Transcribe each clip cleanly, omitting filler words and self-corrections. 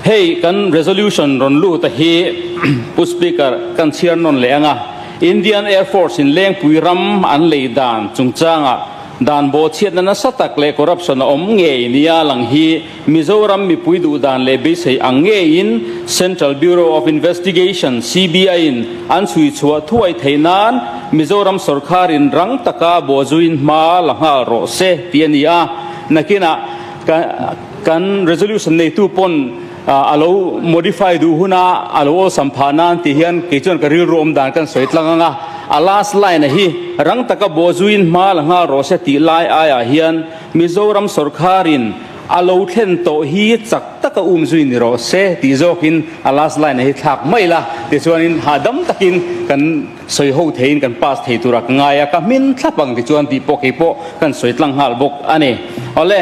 Hei kan resolution rawn lut a hi Pu Speaker kan chhiar nawn leh ang a, Indian Air Force in Lengpui ram an lei dan chungchangah dan bawhchhiatna nasa tak leh corruption a awm ngei nia lang hi Mizoram mipui duh dan leh beisei ang ngeiin Central Bureau of Investigation, CBI, in an chhui chhuah thuai theih nan Mizoram sorkharin rang taka bawhzuiin hma la nghal rawh se tih a ni a. Nakinah kan resolution neitu pawn a lo modify duh huna a lo awlsam phah nan tih hian kei chuan ka rilru awm dan kan sawi tlang ang a. A last line a hi rang taka bawhzuiin hma la nghal rawh se tih lai aiah hian Mizoram sorkharin a lo thlen tawh hi chak taka um zui ni rawh se tih zawkin a last line a hi thlak mai la tichuanin hahdam takin kan sawi ho theiin kan pass thei tura ka ngai a, ka hmin thlap ang tichuan tih pawh kei pawh kan sawi tlang nghal bawk a ni. Awle,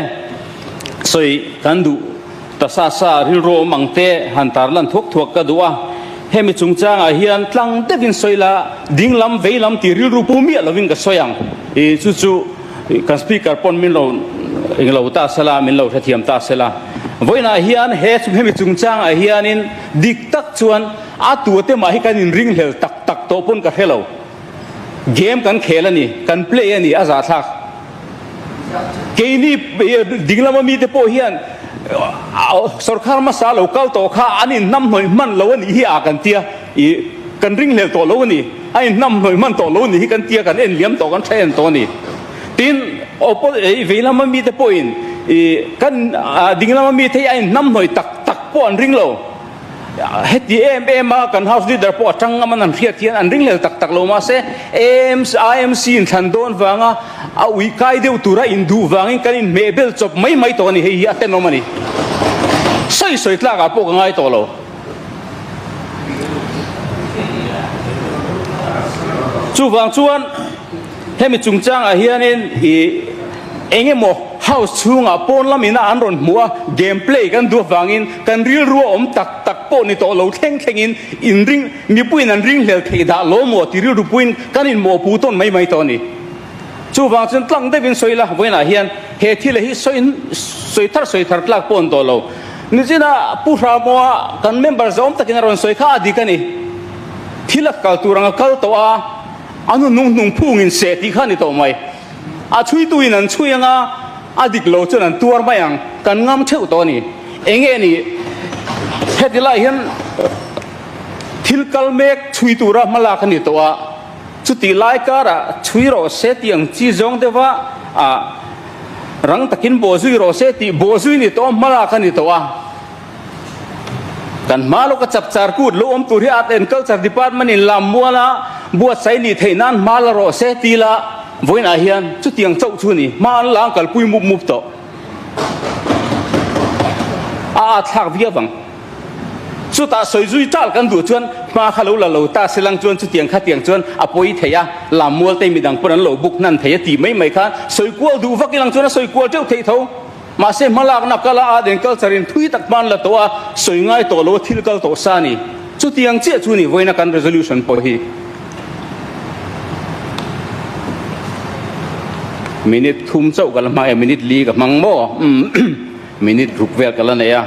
sawi kan duh ta sa sa rilru awm ang te han tarlan thuak thuak ka duh a, hemi chungchangah hian tlang deuhin sawi la ding lam vei lam tih rilru pu miah lovin ka sawi ang, i chu chu kan speaker pawn min lo englo ta sela min lo hrethiam ta sela. Vawiinah hian he hemi chungchangah hianin dik tak chuan A tuate mah hi kan inringhlel tak tak tawh pawn ka hre lo. Game kan khel a ni, kan play a ni, a zahthlak. Keini dinglama mite pawh hian sorkar hmasa lo kal tawh kha an inhnamhnawih hman lo a nih hi a kan tia, i kan ringhlel tawh lo a ni, a inhnamhnawih hman tawh lo a nih hi kan tia, kan en liam tawh, kan tha en tawh a ni. Tin, veilama mite pawhin kan dinglama mite hi a inhnamhnawih tak tak pawh an ring lo. Heti em em a kan House Leader pawh a tang ngam an han hriat hian an ringhlel tak tak lo mahse AMC inthlan dawn vanga a ui kai deuh tura induh vangin kan inhmeh bel chawp mai mai tawh a ni, hei hi a tenawm a ni. Sawi sawi tlakah pawh ka ngai tawh lo. Chuvang chuan hemi chungchangah hianin i eng emaw house chhungah pawn lam ina an rawn hmuh a, game play kan duh avangin kan rilru a awm tak tak pawh ni tawh lo thleng thlengin inring mipuiin an ringhlel theih dah lo maw ti rilru puiin kan inmawhpu tawn mai mai tawh a ni. Chuvang chuan tlang deuhin sawi la, vawiinah hian he thil hi sawi sawi thar sawi thar tlak pawh an tawh lo. Nichina Pu Hramoa kan member zawm takin a rawn sawi kha a dik a ni. Thil a kal tur ang a kal tawh a, a nu nung hnung phungin seh tih kha a ni tawh mai. A chhuituin an chhui ang a, a dik lo chuan an tuar mai ang. Kan ngam theuh tawh a ni. Enge ni? Heti lai hian thil kal mek chhui tura hma lak a ni tawh a, chutih lai karah chhui rawh se tih ang chi zawng deuha a rang takin bawhzui rawh se tih bawhzui ni tawh a, hma lak a ni tawh a. Kan hma lawka chapchar kut lo awm tur hi Art and Culture Department in lam muala buatsaih nih theih nan hma la rawh se ti la vawiinah hian chutiang chauh chu a ni. Hma an la an kalpui mup mup tawh. A at thlak viau ang. Chutah sawi zui tal kan duh chuan hma kha lo la lo ta se lang chuan chutiang khatiang chuan a pawi thei a, lam mual te midang pawn an lo buk hnan thei a tih mai mai khan sawi kual duh vak ilang chuan a sawi kual teuh theih tho. Mahse hmalakna kal a Art and Culture in thui tak hman la tawh a, sawi ngai tawh lo a thil kal tawh sa a ni. Chutiang chiah chu ni vawiina kan resolution pawh hi. Minute thum chauh ka la hmang e, minute li ka hmang maw? Minute ruk vel ka la nei a.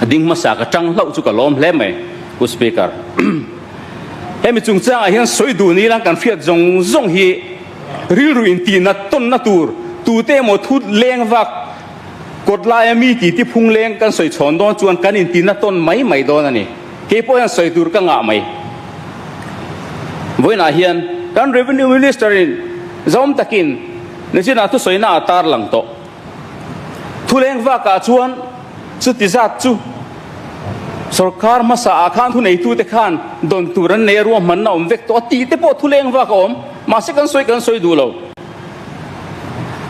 A ding hmasa ka tang hlauh chu ka lawm hle mai, Pu Speaker. Hemi chungchangah hian sawi duh ni lang kan hriat zawng zawng hi Rilru intihna tawnna tur tute emaw thu leng vak kawt laia mi titi phung leng kan sawi chhawn dawn chuan kan intihna tawn mai mai dawn a ni. Kei pawh hian sawi tur ka ngah mai. Vawiinah hian kan Revenue Minister in zawm takin nichinah thusawina a tarlang tawh. Thu leng vakah chuan chuti zat chu sorkar hmasa ah khan thuneitute khan dawn tur an nei a ruahmanna awm vek tawh a tih te pawh thu leng vak a awm. Mahse kan sawi kan sawi duh lo.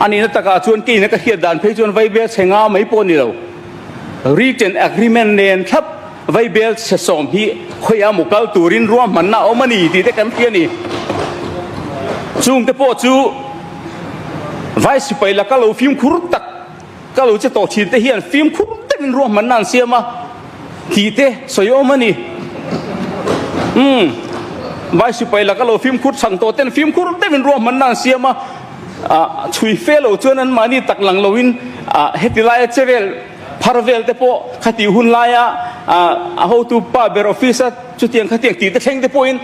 A nihna takah chuan keina ka hriat dan phei chuan vaibel chhe nga mai pawh a ni lo. Written agreement nen thlap vaibel chhe sawm hi khawiah maw kal turin ruahmanna a awm a ni tih te kan hria a ni. Chungte pawh chu Vai sipai laka lo fimkhur tak ka lo che tawh thin te hian fimkhur takin ruahmanna an siam a tih te sawi awm a ni. Umm, vai sipai laka lo fimkhur chhan tawh ten fimkhur deuhin ruahmanna an siam a, ah chhui fe lo chuan anmahni tak lang loin ah heti laia che vel. phar vel te pawh khatih hun laia a hotu pa ber office a chutiang khatiang tih te thleng te pawhin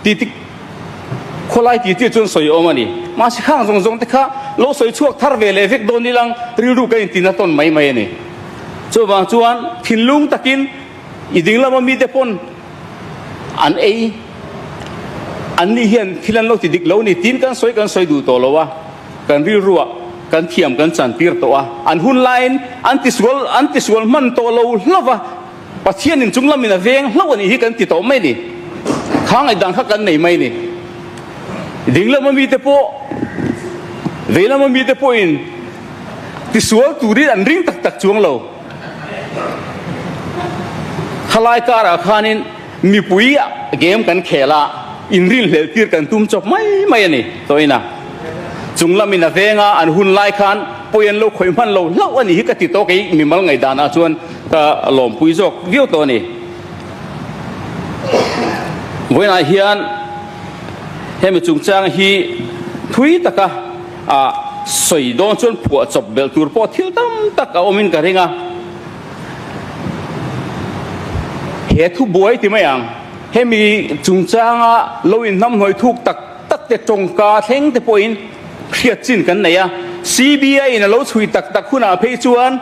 ti ti khawlai ti tir chuan sawi awm a ni. Mahse khang zawng zawng te kha lo sawi chhuak thar ve leh vek dawn nilang rilru kan intina tawn mai mai a ni. Chuvang chuan thinlung takin i ding lama mite pawn an ei an ni hian thil an lo ti dik lo ni tin kan sawi kan sawi duh tawh lo a, kan rilruah kan thiam kan chan tir tawh a, an hun laiin an tisual an tisual hman tawh lo hlauh va, Pathianin chung lamin a veng hlauh a nih hi kan ti tawh mai a ni. Kha ngaihdan kha kan nei mai a ni. Ding lama mite pawh vei lama mite pawhin tisual turin an ring tak tak chuang lo. Khalai karah khanin mipui game kan khel a, inrinhlelh tir kan tum chawp mai mai a ni tawhin a. Chung lamin a venga an hun lai khan pawi an lo khawih hman lo hlauh a ni hi ka ti tawh kei mimal ngaihdanah chuan ka lawmpui zawk viau tawh a ni. Vawiinah hian hemi chungchang hi thui taka a sawi dawn chuan phuah chawp belh tur pawh thil tam tak a awmin ka ring a. He thu buai ti mai ang, hemi chungchanga lo inhnamhnawih thuk tak tak te tawngka thleng te pawhin hriat chin kan nei a. CBI in a lo chhui tak tak hunah phei chuan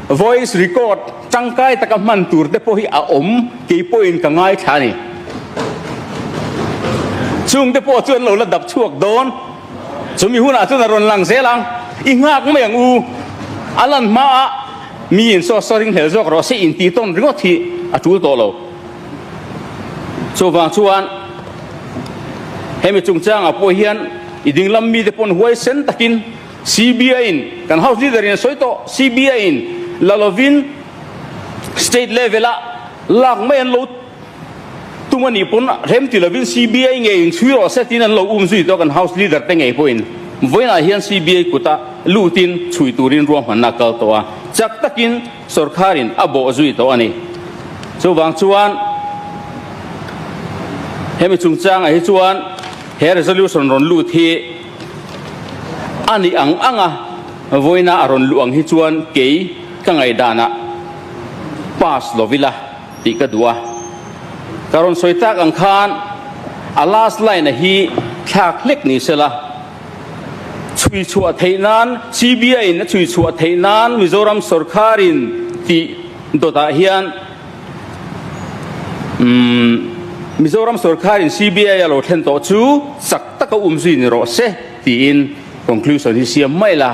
voice record tangkai taka hman tur te pawh hi a awm kei pawhin ka ngaithla a ni. Chung te pawh chu an lo la dap chhuak dawn. Chumi hunah chuan a rawn lang zel ang, I nghak mai ang u, a lan hmaah mi in saw saw ring hlel zawk rawh se intih tawn ringawt hi a tul tawh lo. Chuvang chuan hemi chungchangah pawh hian i dinglam mite pawn huaisen takin CBI in, kan House Leader in a sawi tawh, CBI in la lovin State level ah lak mai an lo Tum a nih pawn rem ti lovin CBI ngei in chhui rawh se tiin an lo um zui tawk an House Leader te ngei pawhin vawiinah hian CBI kuta lutin chhui turin ruahmanna a kal tawh a, chak takin sawrkharin a bawh zui tawh a ni. Chuvang chuan hemi chungchangah hi chuan he resolution rawn lut hi a nih ang anga vawiina a rawn luh ang hi chuan kei ka ngaihdanah pass lovila. Tih ka duh a. Ka rawn sawi tak ang khan a last line a hi thlak hlek ni sela, chhui chhuah theih nan CBI in a chhui chhuah theih nan Mizoram sorkar in tih dawtah hian umm Mizoram sorkar in CBI a lo thlen tawh chu chak taka um zui ni rawh se tiin conclusion hi siam mai la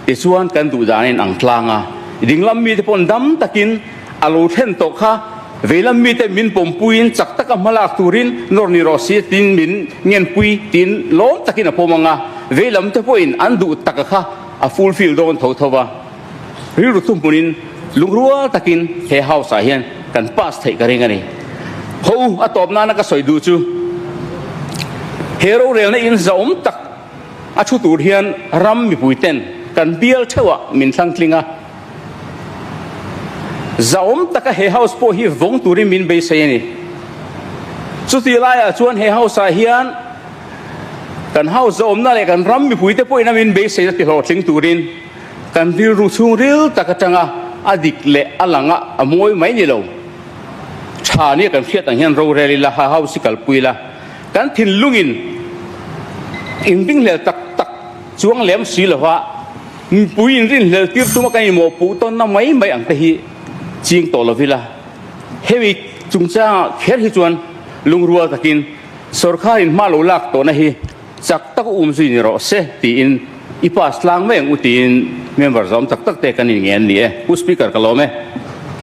tichuan kan duh danin ang tlang a dinglam mite pawn dam takin A lo thlen tawh kha veilam mite min pawmpuiin chak taka hmalak turin nawr ni rawh si tiin min ngenpui tiin lawm takin a pawm ang a, veilam te pawhin an duh taka kha a fulfill dawn tho tho va. Rilru thuhmunin lungrual takin he house ah hian kan pass theih ka ring a ni. Ho u, a tawp nana ka sawi duh chu he rorelna in zahawm tak a thu tur hian ram mipui ten kan bial theuhah min thlang tling a, Zahawm taka he house pawh hi vawng turin min beisei a ni. Chutih laiah chuan he house ah hian kan house zahawmna leh kan ram mipuite pawhin a min beiseina ti hlawhtling turin kan rilru chhungril tak atanga a dik leh a langa a mawi mai ni lo. Tha nia kan hriat ang hian rorel ila, ha house hi kalpui ila, kan thinlungin inringhlel tak tak chuang lem si lova, Mipui inrinhlel tir tuma kan inmawhpuh tawnna mai mai ang te hi ching tawh lo ila, hemi chungchangah kher hi chuan lungrual takin sawrkharin hma lo lak tawhna hi chak tak um zui ni rawh se tiin i pass tlang mai ang u tiin member zawm tak tak te kan inngen ni e. Pu Speaker ka lawm e.